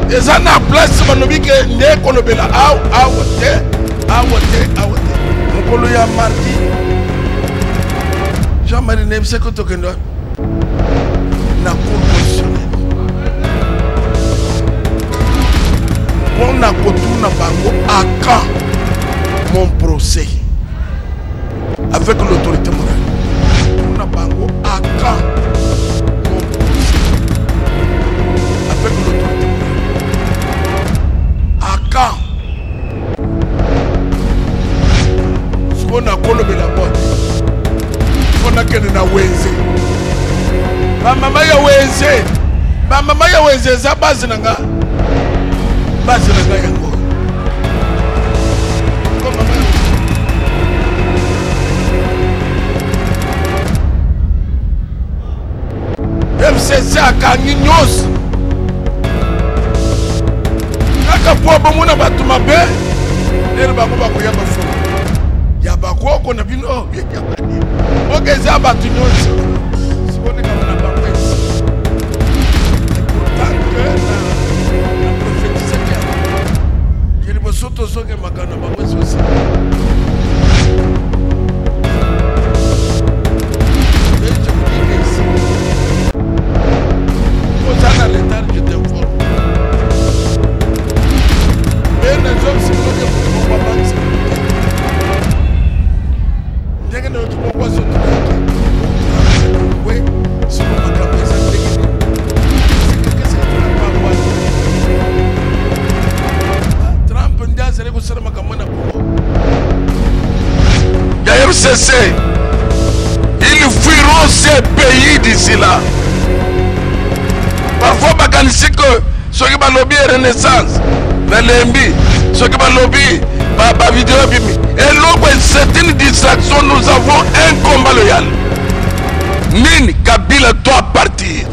Eza na place balobi ke nde kolobela awa awa te awa te awa te. Mokolo ya mardi Jean-Marie nayebisaki ko tokende wapi? Na cour constitutionnelle mpo na kotuna bango à quand mon procès avec l'autorité morale. Tuna bango à quand mon procès avec l'autorité morale. À quand sikoyo nakolobela ngo te mpo nakende na wenze bamama ya wenze bamama ya wenze eza base na nga base na nga yango FCC akangi nyonso kaka mpo bomona bato mabe lelo bango bakoya bafongo ya bakoko na bino mboka eza bato nyonso sikonikama na bango esi pourtant que na prophétisaki yango ke liboso tozongemaka na bango esi osila. Oza na retard, je t'informe. Mpe nazongisi biloko ya moto moko abangisi ndenge na yoki moko azotunaki we siko makambo eza ndenge nini. Trump nde azali kosala makambo na Congo ya FCC. Ils fuiront ces pays d'ici là. Parfois bakanisi que soki balobi renaissance nalembi, soki balobi bavideo ebimi eloko, c'est une distraction. Nous avons un combat loyal. Nini? Kabila doit partir.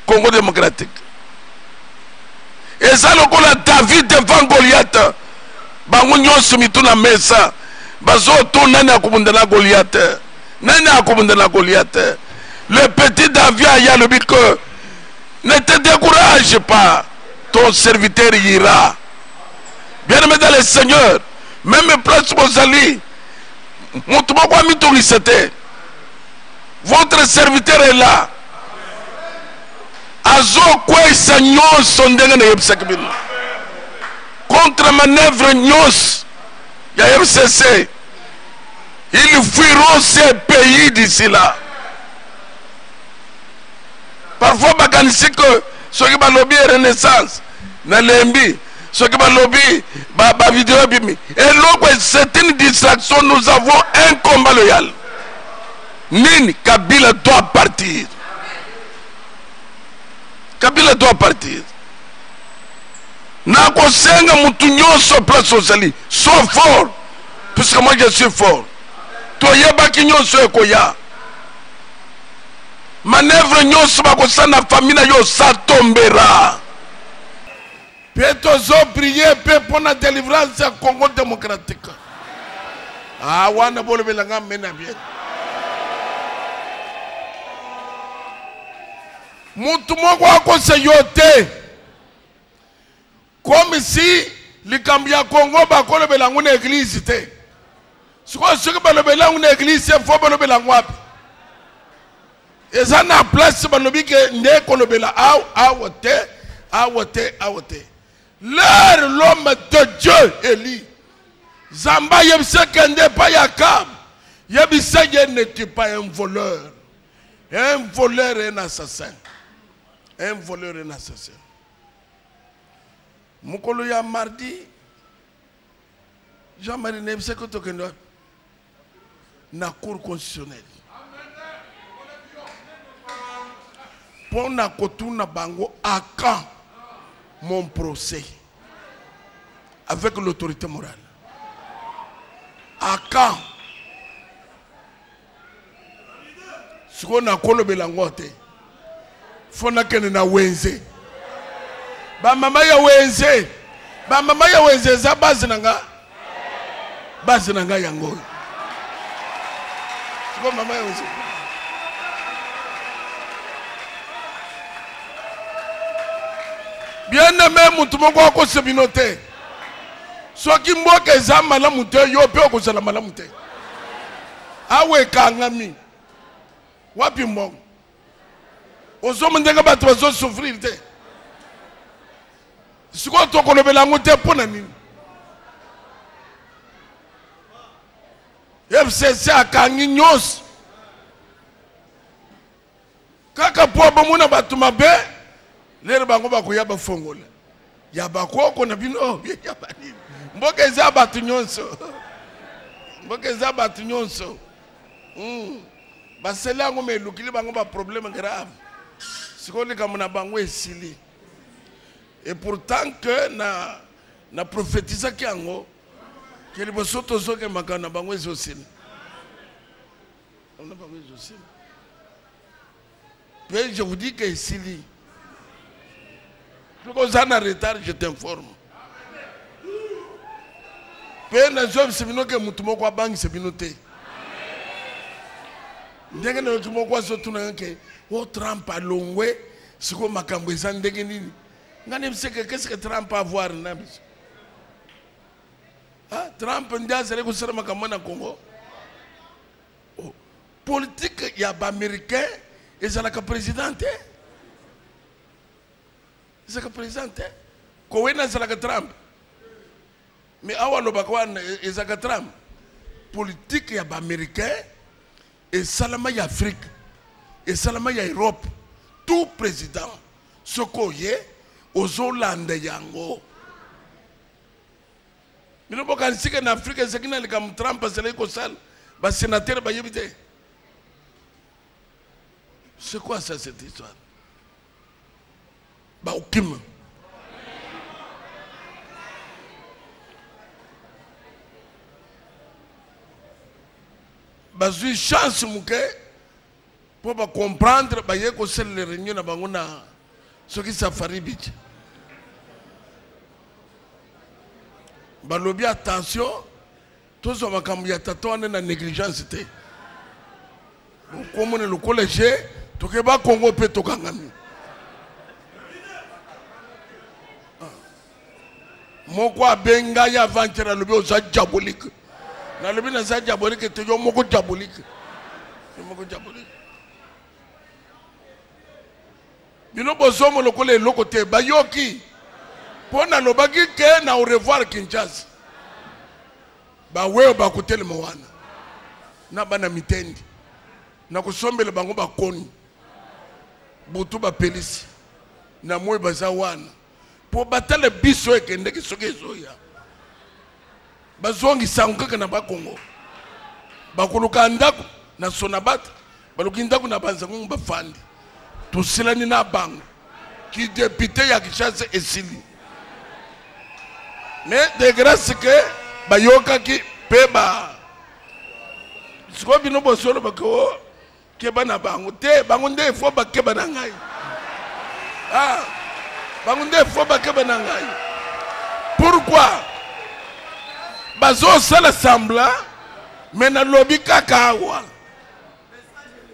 Congo démocratique eza lokola David devant Goliath. Bango nyonso mitu na mesa bazoto nani akobunda na Goliath, nani akobunda na Goliath. Le petit David aya alobi que ne te décourage pas, ton serviteur ira. Bien-aimé dans le Seigneur, même place bozali, moto moko amitungisa te, votre serviteur est là, azokweyisa nyonso ndenge nayebisaki bino. Contre manœuvre nyonso ya FCC, ils fuiront ces pays d'ici là. Parfois bakanisi que soki balobi renaissance nalembi, soki balobi bavideo ebimi eloko, c'est une distraction. Nous avons un combat loyal. Nini? Kabila doit partir. Kabila doit partir. Nakosenga mutu nyonso place ozali, so fort, puisque moi je suis fort. Toyebaki nyonso ekoya, manœuvre nyonso bakosala na famille na yo, ça tombera. Mpe tozoprier mpe mpo na délivrance ya Congo démocratique. Ah, wana bolobelanga mena bien. Mutu moko akosa yo te, comme si likambo ya Congo bakolobela yango na église te. Sikoyo soki balobela yango na église te, fo balobela yango wapi? Eza na place balobi ke nde kolobela awa awa te awa te awa te. L'heure l'homme de Dieu Élie Zamba yebisa kende epai ya Akab, yebisa ye ne tue pas un voleur, un voleur et un assassin, un voleur et un assassin. Mokolo ya mardi Jean-Marie nayebisaki tokende wapi? Na cour constitutionnelle mpo na kotuna bango à quand mon procès avec l'autorité morale. À quand? Sikoyo nakolobela yango te, fo nakende na wenze. Bamama ya wenze, Bamama ya wenze eza base na nga, base na nga yango oyo. Sikoyo mama ya wenze bien aimé, motu moko akosa bino te. Soki mboka eza malamu te, yo mpe okozala malamu te. Awa ekangami wapi mbongo? Ozomona ndenge bato bazosouffrir te. Sikoyo tokolobela yango te mpo na nini? FCC akangi nyonso kaka mpo bomona bato mabe. Lelo bango bakoya bafongola ya bakoko na bino ya banini. Mboka eza bato nyonso, mboka eza bato nyonso. Basali yango me elukili bango ba problème grave. Sikoyo likambo na bango esili. Et pourtant que na prophétisaki yango ke liboso tozokemaka na bango ezosila. Na bango ezosila. Puis je vous dis que esili. Soki oza na retard, je t'informe. Pe nazobisa bino ke motu moko abangisa bino te. Ndenge nayoki moko azotuna ke o Trump alongwe, sikoyo makambo eza ndenge nini? Nga nayebisi ke qu'est-ce que Trump a à voir na biso? Ah, Trump nde azali kosala makambo na Congo. Oh, politique ya ba américain ezalaka président te. Ezalaka président te. Kowen azalaka Trump. Mais awa alobaka wana ezalaka Trump. Politique ya ba américain esalama ya Afrique, esalama ya Europe. Tout président soko ye ozolanda yango. Bino bokanisi ke na Afrique ezalaki na likambo Trump azalaki kosala, ba sénateur bayebi te. C'est quoi ça cette histoire? Ba okima. Bazwi chance moke mpo ba comprendre, baye kosalela réunion na bango na soki Safari Beach. Balobi attention, tozwa makambo ya tata wana na négligence te. Okomona lokola je tokeba Congo mpe tokangami. Moko abenga ye avant-hier, alobi oza diabolique. Nalobi naza diabolique te, yo moko diabolique. Yo moko diabolique. Bino bozomo lokola eloko te, bayoki. Mpo nalobaki ke na au revoir Kinshasa. Baweyo bakotelema wana na bana mitendi, na kosombela bango bakoni butu bapelisi na moi baza wana mpo batala biso ekendeki soki ezoya bazongisa yango kaka na bakongo. Bakoluka ndako na Sonabata, baluki ndako na banzangongo bafandi, tosilani na bango ki député ya Kinshasa esili. Mais de grâce que bayokaki pe ba sikoyo bino bozolobaka o keba na bango te, bango nde fo bakeba na ngai. Ah, bango nde fo bakeba na ngai. Pourquoi bazosala semblant? Mais nalobi kaka awa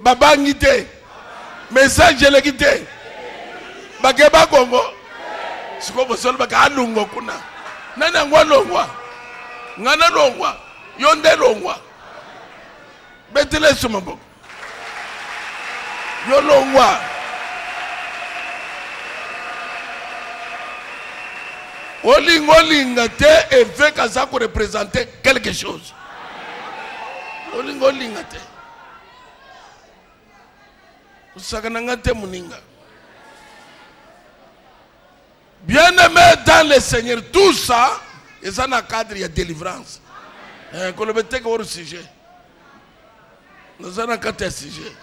babangi te, message eleki te, bakeba Kongo. Sikoyo bozolobaka alongwa kuna, nani yango alongwa? Ngai nalongwa, yo nde longwa. Betela Yesu maboko. Yo longwa. Olinga olinga te, évêque aza ko représenter quelque chose. Olinga olinga te. Osaka na nga te moninga. Bien-aimé dans le Seigneur, tout ça, eza na cadre ya délivrance. Koloba te ke hors sujet. Naza na kati ya sujet.